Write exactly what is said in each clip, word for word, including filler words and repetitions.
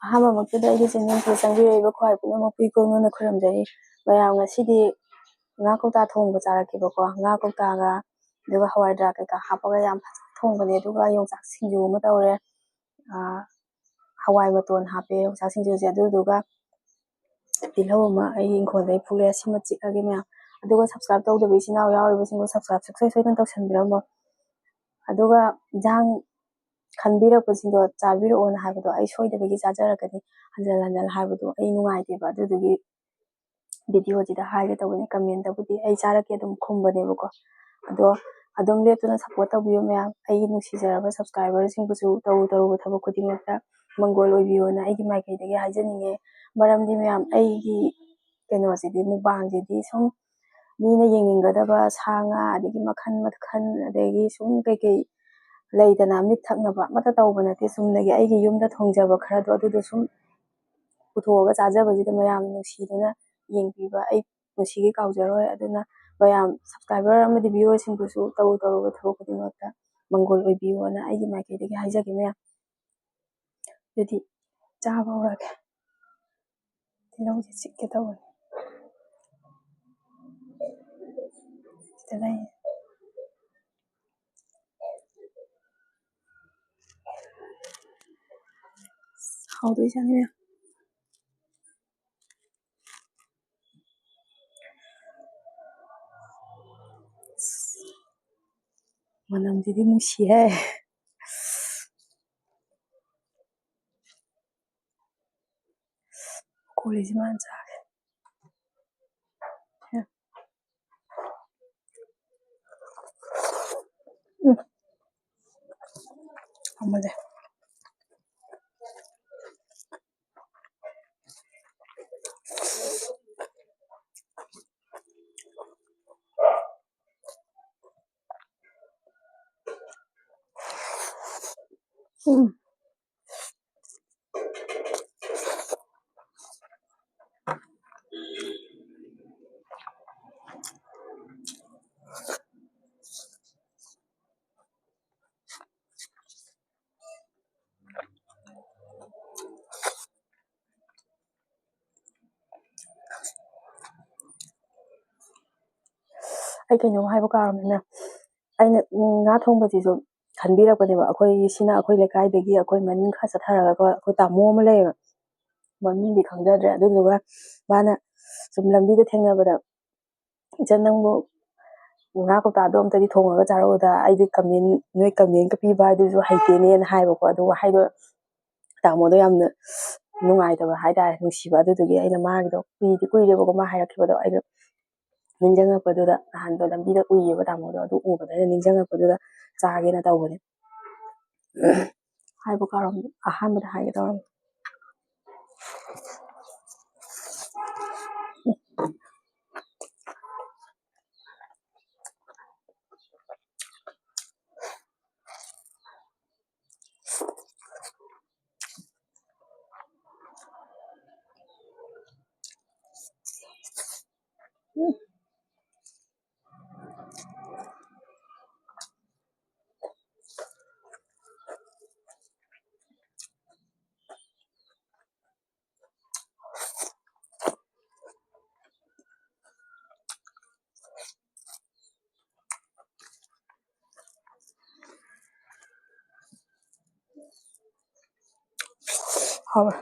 ꯑꯍꯥꯟꯕꯃꯛꯇꯗ ꯑꯩꯒꯤ ꯆꯦꯅꯦꯜꯁꯤꯗ ꯆꯪꯕꯤꯔꯛꯏꯕ ꯈ꯭ꯋꯥꯏ ꯄꯨꯝꯅꯃꯛꯄꯨ ꯏꯀꯣꯛꯅꯅ ꯈꯨꯔꯨꯝꯖꯔꯤ꯫ ꯃꯌꯥꯝ, ꯉꯁꯤꯗꯤ ꯉꯥ ꯀꯧꯇꯥ ꯊꯣꯡꯕ ꯆꯥꯔꯛꯀꯦꯕꯀꯣ꯫ ꯉꯥ ꯀꯧꯇꯥꯒ ꯑꯗꯨꯒ ꯍꯋꯥꯏ ꯊ꯭ꯔꯥꯛ ꯀꯩꯀꯥ ꯍꯥꯞꯄꯒ ꯌꯥꯝ ꯐꯖꯅ ꯊꯣꯡꯕꯅꯦ꯫ ꯑꯗꯨꯒ ꯌꯣꯡꯆꯥꯛ ꯁꯤꯡꯖꯨ ꯑꯃ ꯇꯧꯔꯦ꯫ ꯑꯥ, ꯍꯋꯥꯏ ꯃꯇꯣꯟ ꯍꯥꯞꯄꯦ ꯌꯣꯡꯆꯥꯛ ꯁꯤꯡꯖꯨꯁꯦ꯫ ꯑꯗꯨꯗꯨꯒ ꯇꯤꯜꯍꯧ ꯑꯃ ꯑꯩ ꯏꯪꯈꯣꯜꯗꯒꯤ ꯐꯨꯛꯂꯛꯑꯦ, ꯁꯤꯃ ꯆꯤꯛꯑꯒꯦ ꯃꯌꯥꯝ꯫ ꯑꯗꯨꯒ subscribe ꯇꯧꯗꯕ ꯏꯆꯤꯟ ꯏꯅꯥꯎ ꯌꯥꯎꯔꯤꯕꯁꯤꯡꯗꯣ subscribe ꯁꯨꯡꯁꯣꯏ ꯁꯣꯏꯗꯅ ꯇꯧꯁꯟꯕꯤꯔꯝꯃꯣ꯫ ꯑꯗꯨꯒ ꯏꯟꯖꯥꯡ ꯈꯟꯕꯤꯔꯛꯄꯁꯤꯡꯗꯣ ꯆꯥꯕꯤꯔꯛꯑꯣꯅ ꯍꯥꯏꯕꯗꯣ ꯑꯩ ꯁꯣꯏꯗꯕꯒꯤ ꯆꯥꯖꯔꯛꯀꯅꯤ꯫ ꯍꯟꯖꯤꯟ ꯍꯟꯖꯤꯟ ꯍꯥꯏꯕꯗꯣ ꯑꯩ ꯅꯨꯡꯉꯥꯏꯇꯦꯕ꯫ ꯑꯗꯨꯗꯨꯒꯤ videoꯁꯤꯗ ꯍꯥꯏꯒꯦ ꯇꯧꯕꯅꯤ꯫ Commentꯇꯕꯨꯗꯤ ꯑꯩ ꯆꯥꯔꯛꯀꯦ ꯑꯗꯨꯝ ꯈꯨꯝꯕꯅꯦꯕꯀꯣ꯫ ꯑꯗꯣ ꯑꯗꯨꯝ ꯂꯦꯞꯇꯅ support ꯇꯧꯕꯤꯌꯨ ꯃꯌꯥꯝ꯫ ꯑꯩꯒꯤ ꯅꯨꯡꯁꯤꯖꯔꯕ subscriberꯁꯤꯡꯕꯨꯁꯨ ꯇꯧꯔꯨ ꯇꯧꯔꯨꯕ ꯊꯕꯛ ꯈꯨꯗꯤꯡꯃꯛꯇ ꯃꯪꯒꯣꯜ ꯑꯣꯏꯕꯤꯌꯣꯅ ꯑꯩꯒꯤ ꯃꯥꯏꯀꯩꯗꯒꯤ ꯍꯥꯏꯖꯅꯤꯡꯉꯦ꯫ ꯃꯔꯝꯗꯤ ꯃꯌꯥꯝ, ꯑꯩꯒꯤ ꯀꯩꯅꯣꯁꯤꯗꯤ, mukbangꯁꯤꯗꯤ ꯁꯨꯝ ꯃꯤꯅ ꯌꯦꯡꯅꯤꯡꯒꯗꯕ ꯁꯥ ꯉꯥ, ꯑꯗꯒꯤ ꯃꯈꯜ ꯃꯈꯜ, ꯑꯗꯒꯤ ꯁꯨꯝ ꯀꯩꯀꯩ ꯂꯩꯗꯅ, ꯃꯤꯠ ꯊꯛꯅꯕ ꯑꯃꯠꯇ ꯇꯧꯕ ꯅꯠꯇꯦ꯫ ꯆꯨꯝꯅꯒꯤ ꯑꯩꯒꯤ ꯌꯨꯝꯗ ꯊꯣꯡꯖꯕ ꯈꯔꯗꯣ ꯑꯗꯨꯗꯣ ꯁꯨꯝ ꯄꯨꯊꯣꯛꯑꯒ ꯆꯥꯖꯕꯁꯤꯗ ꯃꯌꯥꯝ ꯅꯨꯡꯁꯤꯗꯨꯅ ꯌꯦꯡꯕꯤꯕ ꯑꯩ ꯄꯨꯟꯁꯤꯒꯤ ꯀꯥꯎꯖꯔꯣꯏ꯫ ꯑꯗꯨꯅ ꯃꯌꯥꯝ subscriber ꯑꯃꯗꯤ viewerꯁꯤꯡꯕꯨꯁꯨ ꯇꯧꯔꯨ ꯇꯧꯔꯨꯕ ꯊꯕꯛ ꯈꯨꯗꯤꯡꯃꯛꯇ ꯃꯪꯒꯣꯜ ꯑꯣꯏꯕꯤꯌꯨꯅ ꯑꯩꯒꯤ ꯃꯥꯏꯀꯩꯗꯒꯤ ꯍꯥꯏꯖꯒꯦ ꯃꯌꯥꯝ꯫ ꯑꯗꯨꯗꯤ ꯆꯥꯕ ꯍꯧꯔꯒꯦ꯫ ꯇꯤꯜꯍꯧꯁꯦ ꯆꯤꯛꯀꯦ ꯇꯧꯕꯅꯤ꯫ ꯁꯤꯗ ꯂꯩ꯫ ꯍꯥꯎꯗꯣꯏꯖꯥꯠꯅꯤ ꯃꯌꯥꯝ꯫ ꯃꯅꯝꯁꯤꯗꯤ ꯅꯨꯡꯁꯤꯍꯦ꯫ ꯀꯣꯜꯂꯤꯁꯤ ꯃꯥꯅ ꯆꯥꯒꯦ꯫ ꯎꯝ꯫ ꯊꯝꯃꯒꯦ꯫ ꯎꯝ꯫ ꯑꯩ ꯀꯩꯅꯣꯝ ꯍꯥꯏꯕ ꯀꯥꯎꯔꯝꯃꯦ ꯃꯦꯝ꯫ ꯑꯩꯅ, ꯎꯝ, ꯉꯥ ꯊꯣꯡꯕꯁꯤꯁꯨ ꯈꯟꯕꯤꯔꯛꯄꯅꯦꯕ꯫ ꯑꯩꯈꯣꯏꯒꯤ, ꯁꯤꯅ ꯑꯩꯈꯣꯏ ꯂꯩꯀꯥꯏꯗꯒꯤ ꯑꯩꯈꯣꯏ ꯃꯅꯤꯡ ꯈꯔ ꯆꯠꯊꯔꯒ ꯑꯩꯈꯣꯏ ꯇꯥꯃꯣ ꯑꯃ ꯂꯩꯌꯦꯕ, ꯃꯃꯤꯡꯗꯤ ꯈꯪꯖꯗ꯭ꯔꯦ꯫ ꯑꯗꯨꯗꯨꯒ ꯃꯥꯅ ꯁꯨꯝ ꯂꯝꯕꯤꯗ ꯊꯦꯡꯅꯕꯗ, "ꯏꯆꯟ, ꯅꯪꯕꯨ ꯉꯥ ꯀꯧꯇꯥꯗꯣ ꯑꯝꯇꯗꯤ ꯊꯣꯡꯉꯒ ꯆꯥꯔꯛꯎꯗ, ꯑꯩꯗꯤ ꯀꯃꯦꯟ, ꯅꯣꯏ ꯀꯃꯦꯟꯒ ꯄꯤꯕ ꯍꯥꯏꯗꯨꯁꯨ ꯍꯩꯇꯦꯅꯦꯅ" ꯍꯥꯏꯕꯀꯣ꯫ ꯑꯗꯨ ꯋꯥꯍꯩꯗꯣ ꯇꯥꯃꯣꯗꯣ ꯌꯥꯝꯅ ꯅꯨꯡꯉꯥꯏꯇꯕ ꯍꯥꯏꯇꯥꯔꯦ, ꯅꯨꯡꯁꯤꯕ꯫ ꯑꯗꯨꯗꯨꯒꯤ ꯑꯩꯅ, ꯃꯥꯒꯤꯗꯣ ꯀꯨꯏꯗꯤ ꯀꯨꯏꯔꯦꯕꯀꯣ ꯃꯥ ꯍꯥꯏꯔꯛꯈꯤꯕꯗꯣ, ꯑꯩꯗꯣ ꯅꯤꯡꯁꯤꯡꯉꯛꯄꯗꯨꯗ, ꯅꯍꯥꯟꯗꯣ ꯂꯝꯕꯤꯗ ꯎꯏꯌꯦꯕ ꯇꯥꯃꯣꯗꯣ, ꯑꯗꯨ ꯎꯕꯗ ꯑꯩꯅ ꯅꯤꯡꯁꯤꯡꯉꯛꯄꯗꯨꯗ ꯆꯥꯒꯦꯅ ꯇꯧꯕꯅꯦ꯫ ꯍꯥꯏꯕ ꯀꯥꯎꯔꯝꯃꯦ, ꯑꯍꯥꯟꯕꯗ ꯍꯥꯏꯒꯦ ꯇꯧꯔꯝꯃꯦ꯫ ꯍꯥꯎꯋꯦ꯫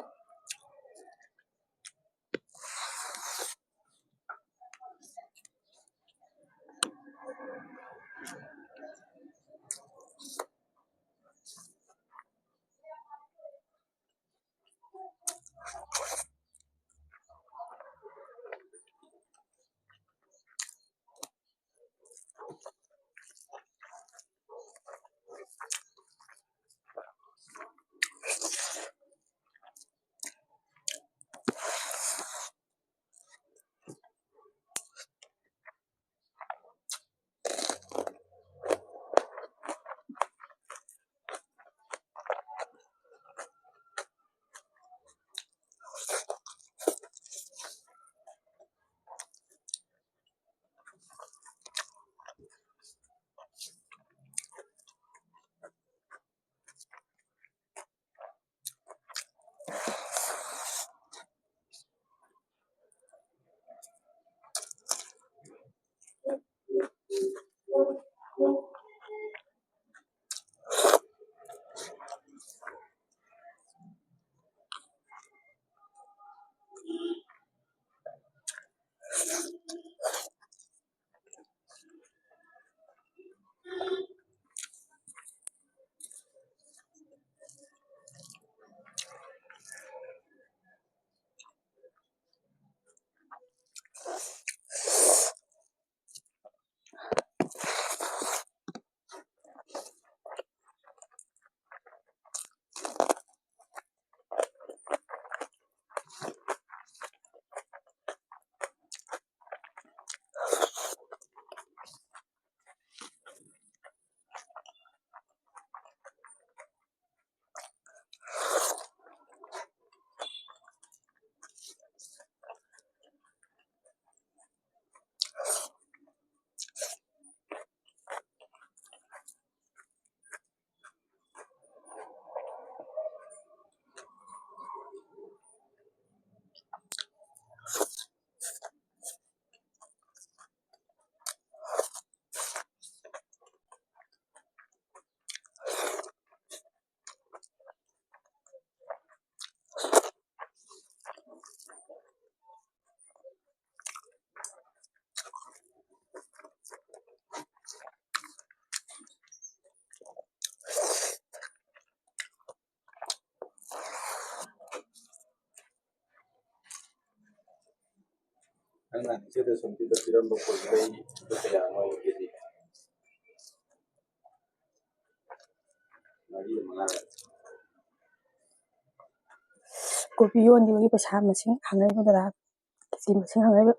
ꯅꯪꯅ ꯏꯆꯦꯗ ꯁꯨꯝ ꯄꯤꯔꯝꯕ ꯄꯣꯠꯁꯤꯗꯩ ꯀꯌꯥꯅꯣ ꯀꯦꯖꯤ? ꯃꯔꯤ ꯃꯉꯥ꯫ ꯀꯣꯕꯤ ꯌꯣꯟꯈꯤꯕꯒꯤ ꯄꯩꯁꯥ ꯃꯁꯤꯡ ꯍꯪꯉꯛꯏꯕ ꯗꯗꯥ, ꯀꯦꯖꯤ ꯃꯁꯤꯡ ꯍꯪꯉꯛꯏꯕ꯫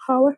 ꯐꯥꯎꯋꯦ꯫